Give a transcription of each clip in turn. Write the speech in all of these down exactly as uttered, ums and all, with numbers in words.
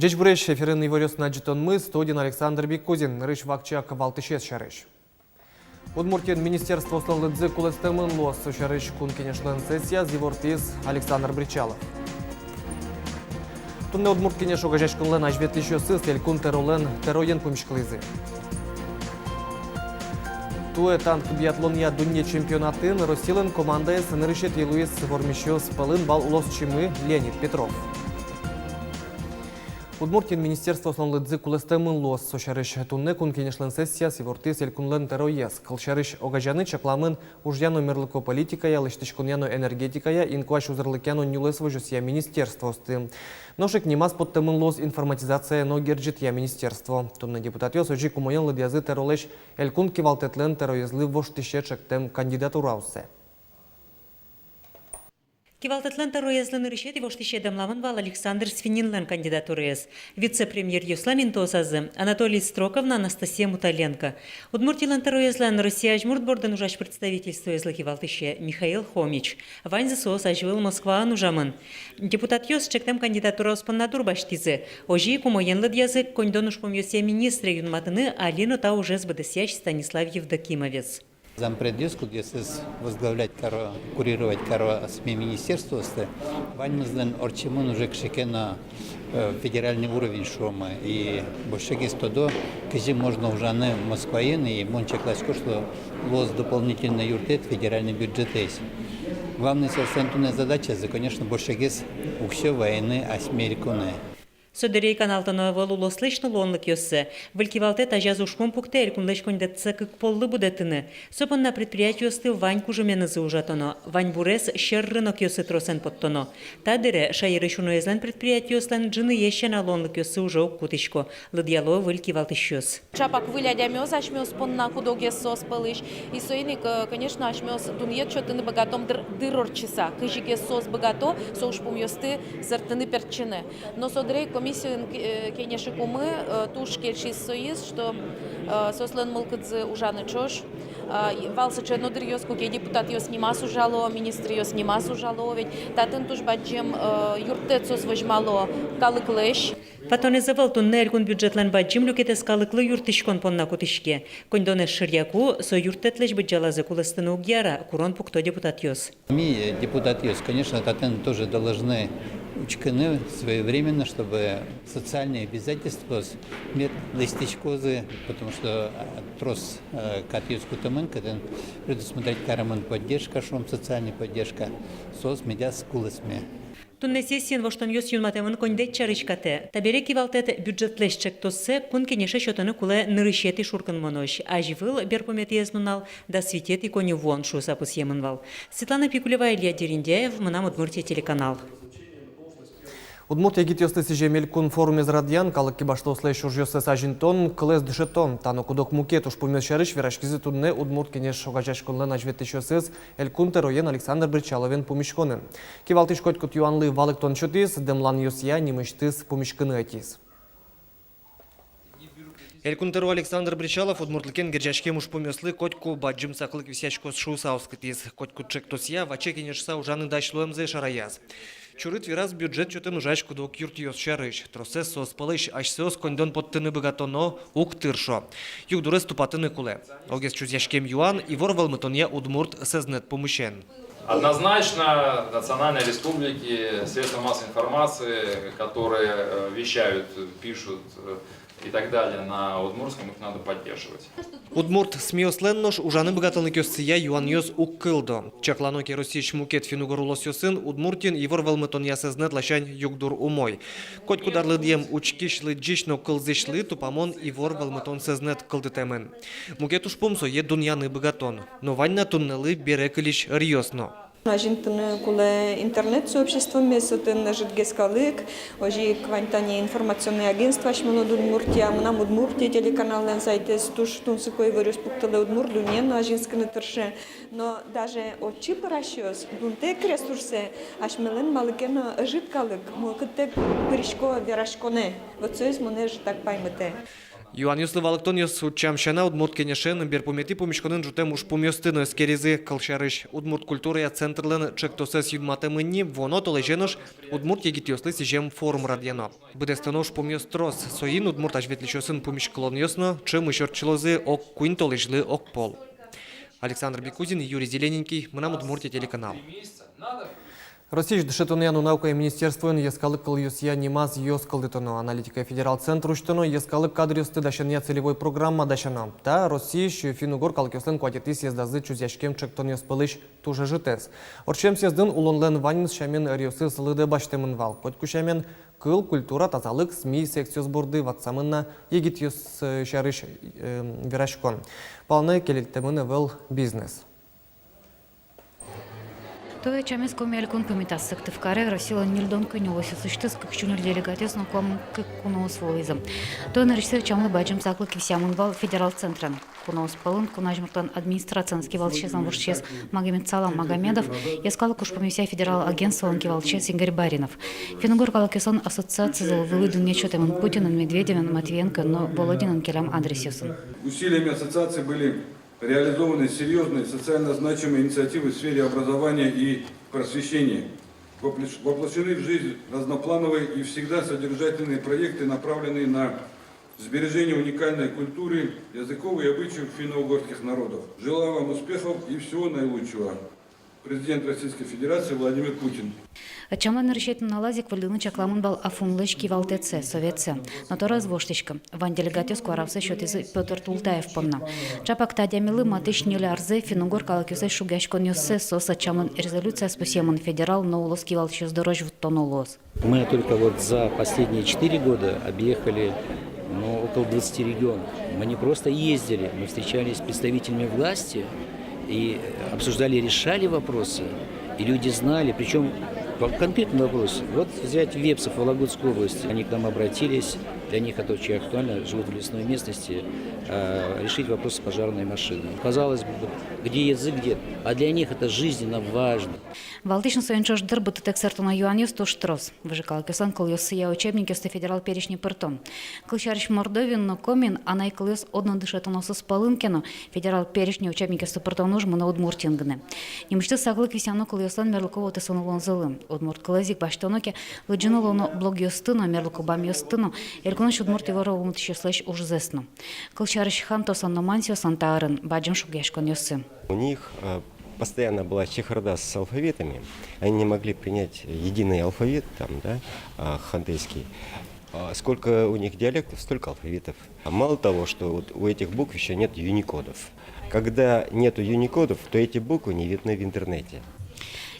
Ӟечбуресь! Эфирын иворъёс но ӝытонмы, студиын Александр Бикузин. Нырысь вакчияк валтӥсез сярысь. Удмуртиын министерствоослэн лыдзы кулэстэмын луоз. Со сярысь Кун Кенешлэн сессияз ивортӥз Александр Бречалов. Туннэ Удмурт Кенеш огазеяськонлэн азьветлӥсьёсыз Элькун Тӧролэн тӧроен пумиськылӥзы. Туэ танк биатлонъя дунне чемпионатын Россилэн командаез нырысетӥ луиз. Вормисьёс пӧлын вал улосчимы Леонид Петров. Удмуртиын министерствоослэн лыдзы кулэстэмын луоз. Со сярысь туннэ Кун Кенешлэн сессияз ивортӥз Элькунлэн тӧроез. Кылсярысь, огазеяны чакламын ужъя но мерлыко политикая, лэсьтӥськонъя но энергетикая, инкуазь узырлыкъя но нюлэс возёсъя министерствоосты. Нош ик нимаз поттэмын луоз информатизация но герӟетъя министерство. Туннэ депутатъёс озьы ик умоен лыдъязы тӧролэсь Элькун кивалтэтлэн тӧроезлы воштӥсе ӵектэм кандидатураоссэ. Кивалтэтлэн тӧроезлы нырысетӥ воштӥсе дэмламын вал Александр Свининлэн кандидатураез. Вице-премьеръёслэн интыосазы Анатолий Строков но Анастасия Муталенко. Удмуртилэн тӧроезлэн Россия азьмурт бордын ужась представительствоезлы кивалтӥсе Михаил Хомич. Ваньзы соос азьвыл Москваын ужамын. Депутатъёс ӵектэм кандидатураос понна дурбасьтӥзы. Озьы ик умоен лыдъязы коньдон ужпумъёсъя министре юнматыны али но та ужез быдэсъясь Станислав Евдокимовез. Зампредъёс, кудъёсыз возглавлять каро, курировать каро асьме министерствоосты, ваньмызлэн ортчемын уже кыӵе ке но, э, федеральный уровень, шуомы. И большегес тодо, кызьы можно ужаны Москваын, и мон чакласько, что луоз дополнительной юрттэт федеральный бюджетэз. Главный соослэн туннэ задачазы, конечно, большегес уксё вайыны асьме элькунэ. Со дыре ик аналтоно ӧвӧл улослэсь но луонлыкъёссэ. Выль кивалтэт азяз ужпум пуктэ элькунлэсь коньдэтсэ кык поллы будэтыны. Со понна предприятиосты вань кужыменызы ужатоно, ваньбурез сьӧр рынокъёсы тросэн поттоно. Та дыре шаерысь уноезлэн предприятиослэн ӝыныез сяна луонлыкъёссы уже уг кутӥсько, лыдъяло выль кивалтӥсьёс. Чапак выль адямиос асьмеос понна куд-огез соос пӧлысь. И соин ик, э, конечно, асьмеос дунъет сётыны быгатом дыр, дыр ортчыса, кызьыгес соос быгато со ужпумъёсты сэртыны-пертчыны. Но со дыре ик комиссиын, э, кенешыкумы, э, туж кельшиз соиз, что, э, соослэн мылкыдзы ужаны ӵош. Э, вал сыӵе но дыръёс, куке депутатъёс нимаз ужало, министръёс нимаз ужало, ведь татын туж бадӟым, э, юрттэт соос возьмало калыклэсь. Ватонэз ӧвӧл, туннэ элькун бюджетлэн бадӟым люкетэз калыклы юрттӥськон понна кутӥське. Коньдонэз шыръяку, со юрттэтлэсь быдӟалазэ кулэстыны уг яра, курон пукто депутатъёс. Ми, э, депутатъёс, конечно, татын тоже должны учкыны своевременно, чтобы социальные обязательствоос мед лэсьтӥськозы, потому что, э, трос, э, катъёс кутэмын, кытын предусмотреть каремын поддержка, шуом, социальная поддержка, соос медаз кулэсме. Туннэ сессиын воштонъёс юнматэмын коньдэт сярысь катэ. Табере кивалтэт бюджетлэсь ӵектоссэ Кун Кенеше сётыны кулэ нырысетӥ шуркынмонозь. Азьвыл берпуметӥез нунал дас витетӥ коньывуон шуыса пусъемын вал. Светлана Пикулева, Илья Дерендяев, «Мынам Удмуртие» телеканал. Удмурт егитъёсты сӥзем элькун форумез радъян, калык кибашлыослэсь ужъёссэс азинтон, кылэз дышетон, та но куд-ог мукет ужпумъёс сярысь вераськизы туннэ Удмурт Кенеш огазеяськонлэн азьветлӥсьёсыз Элькун тӧроен Александр Бречаловен пумиськонын. Кивалтӥсь котькуд юанлы валэктон сётӥз, дэмланъёсъя нимысьтыз пумиськыны ӧтиз. Элькун тӧро Александр Бречалов удмуртлыкен герӟаськем ужпумъёслы котьку бадӟым саклык висъяськоз шуыса оскытӥз. Котькуд ӵектосъя ваче кенешыса ужаны дась луэмзэ шараяз. Чурыт вераз бюджет чотын ужась куд-ог юртъёс сярысь. Тросэз соос пӧлысь асьсэос коньдон поттыны быгатоно, уг тыршо. Югдурез тупатыны кулэ. Огез чузъяськем юан — ивор вӧлмытонъя удмурт сэзнэт пумысен. Однозначно национальные республики, средства массовой информации, которые, э, вещают, пишут, э, и так далее на удмуртском, их надо поддерживать. Удмурт СМИ-ослэн нош ужаны быгатонлыкъёссыя юанъёс уг кылдо. Чаклано ке, Россиысь мукет финн-угор улосъёсын Удмуртиын ивор вӧлмытонъя сэзнэт ласянь югдур умой. Котькуд ар лыдъем учкись, лыдӟись но кылзӥсьлы тупамон ивор вӧлмытон сэзнэт кылдытэмын. Мукет ужпум — сое дунъяны быгатон. Но вань на туннэлы бере кылись ӧръёс но. Азинтыны кулэ интернет-сообществомес, отын ӧжытгес калык, озьы ик вань тани информационный агентство «Асьмелэн Удмуртия», «Мынам Удмуртие» телеканаллэн сайтэз туж тунсыко иворъёс пуктылэ, «Удмурт дунне» но азинскыны тырше. Но даже отчы пырасьёс дунтэк ресурсэ, асьмелэн малы ке но ӧжыт калык мылкыдтэк пырисько вераськонэ. Вот соиз монэ ӧжытак паймытэ. Юанъёслы валэктонъёс утчам сяна, Удмурт Кенешен берпуметӥ пумиськонын ӝутэм ужпумъёсты но эскеризы. Кылсярысь, удмурт культурая центрлэн ӵектосэз юнматэмын ни, вуоно толэзе нош удмурт егитъёслы сӥзем форум радъяно. Быдэстоно ужпумъёс трос, соин удмурт азьветлӥсьёсын пумиськылонъёс но ӵемысь ортчылозы ог куинь толэзьлы огпол. Александр Бекузин, Юрий Зелененький, «Мынам Удмуртие» телеканал. Россиысь дышетонъя но наукая министерствоын йӧскалык кылъёсъя нимаз ёз кылдытоно. Аналитикая федерал центр усьтоно йӧскалык кадръёсты дасянъя целевой программа дасяно. Та Россиысь финн-угор калыкъёслэн куатетӥ съездазы чузъяськем ӵектонъёс пӧлысь туж ӧжытэз. Ортчем съездын улонлэн ваньмыз сямен ӧръёсыз лыдэ басьтэмын вал. Котьку сямен кыл, культура, тазалык, СМИ секциос борды ватсамын на егитъёс, э, сярысь, э, вераськон. Палэнэ келялтэмын ӧвӧл бизнес. Туэ ӧтчамез Коми элькун пумитаз. Сыктывкаре Россилэн ньыльдон куинь улосъёсысьтыз кык сю ньыль делегатъёс но куамын кык куноос вуылӥзы. Туэ нырысьсэ ӧтчамлы бадӟым саклык висъямын вал федерал центрен. Куноос пӧлын Кун Азьмуртлэн администрациялэн кивалтӥсезлэн воштӥсез Магомедсалам Магомедов, йӧскалык ужпумъёсъя федерал агентстволэн кивалтӥсез Игорь Баринов. Финн-угор калыкъёслэн ассоциацизылы вылӥ дунъет сётэмын Путинэн, Медведевен, Матвиенкоен но Володинэн келям адресъёсын. Усилиями ассоциации были реализованы серьёзные социально значимые инициативы в сфере образования и просвещения. Воплощ-, воплощены в жизнь разноплановые и всегда содержательные проекты, направленные на сбережение уникальной культуры, языков и обычаев финно-угорских народов. Желаю вам успехов и всего наилучшего. Президент Российской Федерации Владимир Путин. Ӧтчамлэн нырысетӥ нуналаз ик выльдыны чакламын вал АФУНлэсь кивалтэтсэ, советсэ. Но тӧроез воштӥське. Вань делегатъёс куараоссэ сётӥзы Пётр Тултаев понна. Ӵапак та адямилы матысь ньыль арзэ финн-угор калыкъёслэсь шугъяськонъёссэ, соос ӧтчамын резолюцияз пусъемын, федерал но улос кивалтӥсьёс дорозь вуттоно луоз. Мы только вот за последние четыре года объехали, ну, около двадцати регионов. Мы не просто ездили, мы встречались с представителями власти и обсуждали, решали вопросы. И люди знали, причём по конкретным вопросам. Вот взять вепсов Вологодской области. Они к нам обратились, для них это очень актуально, живут в лесной местности, а, решить вопрос с пожарной машиной. Казалось бы, вот где язык, где, а для них это жизненно важно. Валтӥсь но соин ӵош дыр быдтытэк сэрттоно юанъёс туж трос. Выжыкалыкъёслэн кылъёссыя учебникъёсты федерал перечне пыртон. Кылсярысь, Мордовиын но Комиын анай кылъёс одно дышетоносыз пӧлын ке но, федерал перечне учебникъёсты пыртон уж мынэ Удмуртиын гинэ. Нимысьтыз саклык висъяно кылъёслэн мерлыко вотэсын улонзылы. Удмурт кылэз ик басьтоно ке, лыдӟыны луоно блогъёсты но, мерлыко бамъёсты но, элькунысь удмурт ивор вӧлмытӥсьёслэсь ужзэс но. Кылсярысь, хантоослэн но мансиослэн та арын бадӟым шугъяськонъёссы. У них, э, постоянно была чехарда с алфавитами. Они не могли принять единый алфавит, там, да, а, хантыйский. А сколько у них диалектов, столько алфавитов. А мало того, что вот у этих букв ещё нет юникодов. Когда нету юникодов, то эти буквы не видны в интернете.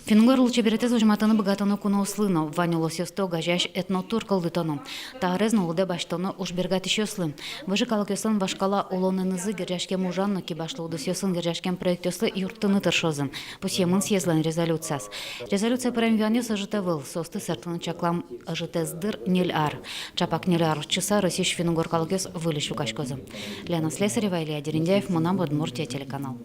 Финн-угор лулчеберетэз возьматыны быгатоно куноослы но. Вань улосъёсты огазеясь этнотур кылдытоно. Та ӧрез но лыдэ басьтоно ужбергатӥсьёслы. Выжыкалыкъёслэн вашкала улонэнызы герӟаськем ужан но кибашлы удысъёсын герӟаськем проектъёслы юрттыны тыршозы. Пусъемын съездлэн резолюцияз. Резолюцие пырем юанъёс ӧжыт ӧвӧл, соосты сэрттыны чаклам ӧжытэз дыр — ньыль ар. Ӵапак ньыль ар ортчыса Россиысь финн-угор калыкъёс выльысь люкаськозы. Лена Слесарева, Илья Дерендяев, «Мынам Удмуртие» телеканал.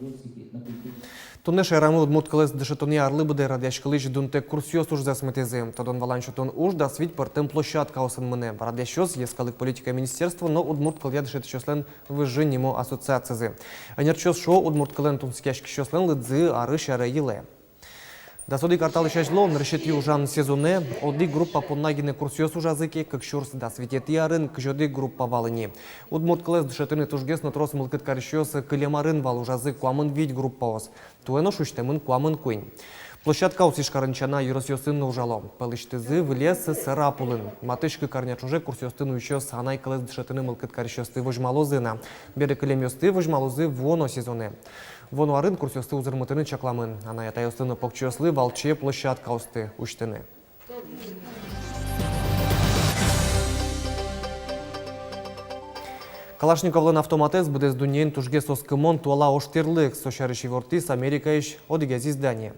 Туннэ шаерамы удмурт кылэз дышетонъя арлы быдэ радъяськылӥсь дунтэк курсъёс ужзэс мытӥзы. Тодон-валан сётон уж дас вить пӧртэм площадкаосын мынэ. Радъясьёс — Йӧскалык политикая министерство но удмурт кылъя дышетӥсьёслэн «Выжы» нимо ассоциацизы. Ӧнерчиос шуо, удмурт кылэн тунсыкъяськисьёслэн лыдзы арысь аре йылэ. Дас одӥг ар талэсь азьло, нырысетӥ ужан сезонэ, одӥг группа понна гинэ курсъёс ужазы ке, кык сюрс дас витетӥ арын кызь одӥг группа вал ини. Удмурт кылэз дышетыны тужгес но трос мылкыд карисьёс кылем арын вал, ужазы куамын вить группаос. Туэ нош усьтэмын куамын куинь. Площадкаос Ижкарын сяна ёросъёсын но ужало. Пӧлысьтызы вылез Сарапулын. Матысь кык арня ӵоже курсъёсты нуисьёс анай кылэз дышетыны мылкыд карисьёсты возьмалозы на. Бере кылемъёсты возьмалозы вуоно сезонэ. Вуоно арын курсъёсты узырмытыны чакламын анай-атайёслы но покчиослы валче площадкаосты усьтыны. Калашниковлэн автоматэз быдэс дуннеын тужгес оскымон туала ожтӥрлык. Со сярысь ивортӥз Америкаысь одӥгез издание.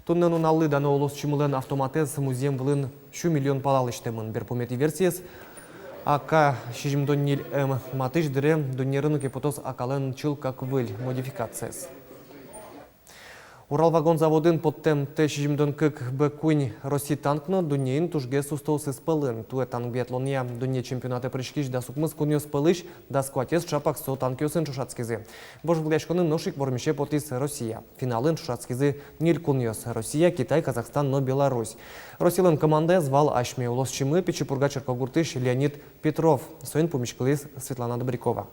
Туннэ нуналлы дано улосчимылэн автоматэз музъем вылын сю миллион пала лэсьтэмын. Берпуметӥ версиез, А К сизьымдон ньыль М, матысь дыре дунне рынокэ потоз А К-лэн чылкак выль модификациез. Уралвагонзаводын поттэм Т сизьымдон кык Б куинь Росси танк но дуннеын тужгес устоосыз пӧлын. Туэ танк биатлонъя дунне чемпионатэ пыриськись дас укмыс кунъёс пӧлысь дас куатез ӵапак со танкъёсын ӵошатскизы. Вожвылъяськонын нош ик вормисе потӥз Россия. Финалын ӵошатскизы ньыль кунъёс: Россия, Китай, Казахстан но Беларусь. Россилэн командаяз вал асьме улосчимы, Пичи Пурга черкогуртысь Леонид Петров. Соин пумиськылӥз Светлана Добрякова.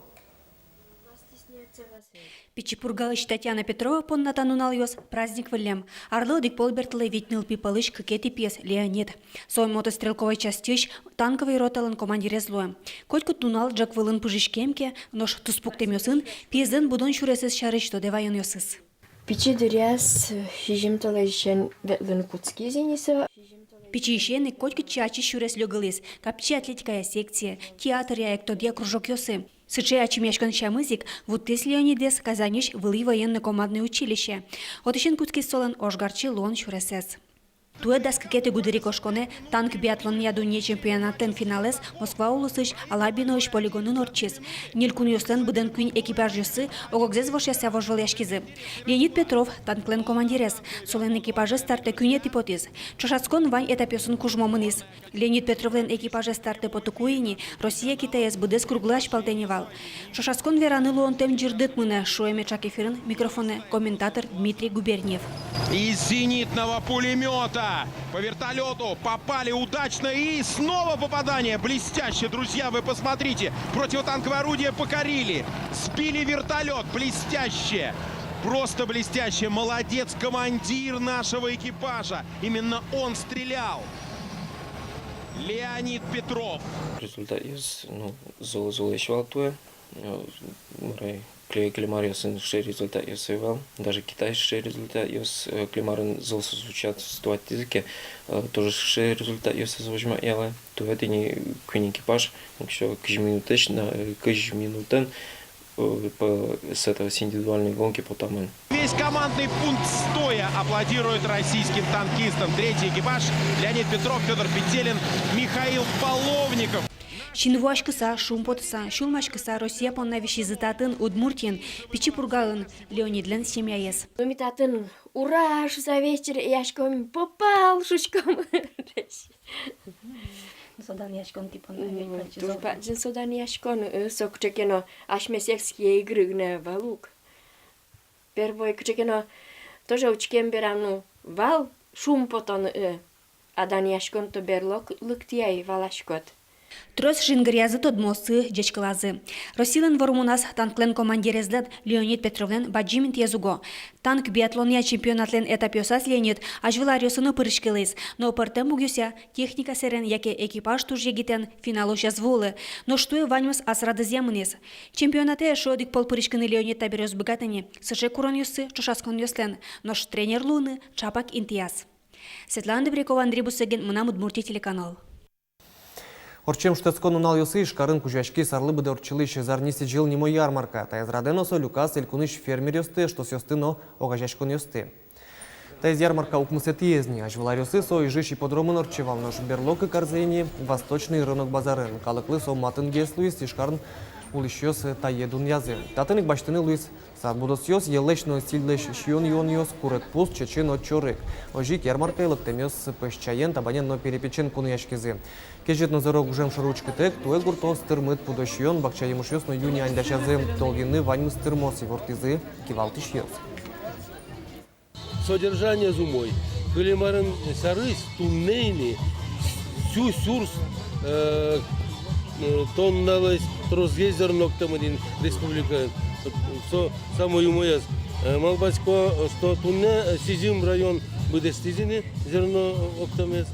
Пичи Пургаысь Татьяна Петрова понна та нуналъёс праздник выллем. Арлы одӥг пол бертылэ вить нылпи пӧлысь кыкетӥ пиез Леонид. Со мотострелковой частьысь танковой роталэн командирез луэ. Котькуд нунал ӝӧк вылын пыжиськем ке, нош туспуктэмъёсын пиезлэн будон сюресэз сярысь тодэ ваёнъёсыз. Пичи дыръяз, э, сизьым толэзьысен ветлыны кутскиз ини со. Пичиысен ик котькытчы ачиз сюрес лёгылӥз: капчи атлетикая секция, театръя, эктонъя кружокъёсы. Сыӵе ачимъяськон сямыз ик вуттӥз Леонидэз Казаньысь вылӥ военной командной училище. Отысен кутскиз солэн ожгарчи луон сюресэз. Туэ дас кыкетӥ гудырикошконэ танк биатлонъя дунне чемпионатлэн финалэз Москва улосысь Алабиноысь полигонын ортчиз. Ньыль кунъёслэн быдэн куинь экипажъёссы ог-огзэс вошъяса вожвылъяськизы. Леонид Петров, танклэн командирез, солэн экипажез стартэ куинетӥ потӥз. Ӵошатскон вань этапъёсын кужмо мынӥз. Леонид Петровлэн экипажез стартэ потыку ини Россия Китаез быдэс круглы азьпалтэ ини вал. Ӵошатскон вераны луонтэм ӟырдыт мынэ, шуэ меӵак эфирын микрофонэ комментатор Дмитрий Губерниев. Из зенитного пулемёта по вертолёту попали удачно, и снова попадание. Блестяще, друзья, вы посмотрите. Противотанковое орудие покорили. Сбили вертолёт. Блестяще. Просто блестяще. Молодец, командир нашего экипажа. Именно он стрелял. Леонид Петров. Результатъёс, ну, зол-, золэсь вал туэ. Э, мар ай, кылем-, кылем аръёсын сыӵе результатъёс ӧй вал. Даже Китайысь сыӵе результатъёс, э, кылем арын зол соос участвовать каризы ке, э, тоже сыӵе результатъёсыз возьматъяло. Туэ тӥни куинь экипаж, ещё кызь минутэсь на, э, кызь минутэн, э, по, с этого, с индивидуальной гонки потэмын. Весь командный пункт стоя аплодирует российским танкистам. Третий экипаж: Леонид Петров, Фёдор Петелин, Михаил Половников. Синвуаськыса, шумпотыса, сюлмаськыса Россия понна висизы татын, Удмуртиын, Пичи Пургаын, Леонидлэн семьяез. Ну, ми татын «Ура!» шуса весь черекъяськом, «Попал!» шуськом. Со данъяськон тӥ понна ведь. Ну, бадӟым со данъяськон, э, со кыӵе ке но асьме сельские игры гинэ вал ук. Первой кыӵе ке но тоже учкем берам, ну, вал шумпотон, э, а данъяськон-то берло к-, лыктэ ай, валаськод. Трос жингыръязы, тодмоосы, ӟечкылазы. Россилэн вормоназ танклэн командирезлэн Леонид Петровлэн бадӟым интыез уго. Танк биатлонъя чемпионатлэн этапъёсаз Леонид азьвыл аръёсы но пыриськылӥз, но пӧртэм мугъёсъя, техника сэрен яке экипаж туж егитэн, финалозь ӧз вуылы. Нош туэ ваньмыз ас радызъя мынӥз. Чемпионатэ эшшо одӥг пол пыриськыны Леонид табере ӧз быгаты ни. Сыӵе куронъёссы ӵошатсконъёслэн, нош тренер луыны ӵапак интыяз. Светлана Добрякова, Андрей Бусыгин, «Мынам Удмуртие» телеканал. Ортчем шутэтскон нуналъёсы Ижкарын кузёяськиз арлы быдэ ортчылӥсь «Зарни сӥзьыл» нимо ярмарка. Таиз радэ но со люказ элькунысь фермеръёсты, эштосъёсты но огазеяськонъёсты. Таиз ярмарка укмысэтӥез ни. Азьвыл аръёсы со Ижысь ипподромын ортче вал, нош берло кык арзэ ини — Восточный рынок базарын. Калыклы со матынгес луиз, Ижкарын улӥсьёс тае дунъязы. Татын ик басьтыны луиз сад будосъёс, йӧллэсь но сӥльлэсь сиён-юонъёс, курегпуз, чечы но чорыг. Озьы ик ярмаркае лыктэмъёс пӧсь чаен, табанен но перепечен кунояськизы. Кезьыт но зоро гужем шоры учкытэк, туэ гуртоос тырмыт пудо сиён, бакча емышъёс но ю-нянь дасязы. Толйыны ваньмыз тырмоз, ивортӥзы кивалтӥсьёс. Содержаниез умой. Кылем арын сярысь туннэ ини сю сюрс, э, э, тонналэсь тросгес зерно октэмын ини республикаын. Со самой умоез. Э, малпасько, что туннэ, э, сизьым район быдэстӥз ини зерно октэмез.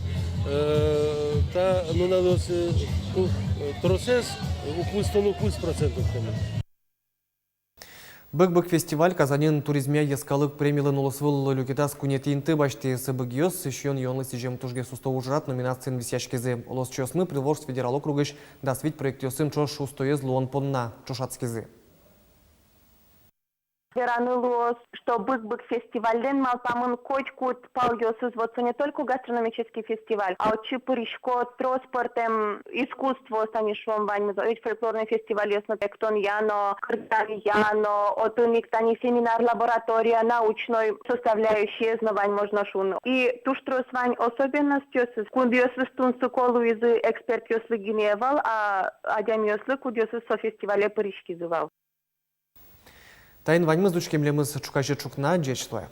Э, та нуналозь, э, у-, э, тросэз, укмыстон укмыс процент октэмын. «Быг-быг» фестиваль Казаньын туризмъя йӧскалык премилэн улосвыл люкетаз куинетӥ инты басьтӥз. «Быгъёс сиён-юонлы сӥзем тужгес усто ужрад» номинациын висъяськизы. Улосчиосмы Приволжск федерал округысь дас вить проектъёсын ӵош устоез луон понна ӵошатскизы. Вераны луоз, что бык-бык фестивальлэн малпамын котькуд палъёсыз, вот со не только гастрономический фестиваль, а отчы пырисько трос пӧртэм искусствоос, тани шуом, ваньмыз, ведь фольклорный фестивальёс но, эктонъя но, кырӟанъя но, отын ик тани семинар, лаборатория, научной составляющаяез но вань, можно шуыны. И туж трос вань особенностьёсыз, кудъёсыз тунсыко луизы экспертъёслы гинэ ӧвӧл, а адямиослы, кудъёсыз со фестивале пыриськизы вал. Таин ваньмыз. Учке милемыз ӵуказе ӵукна. Ӟеч луэ.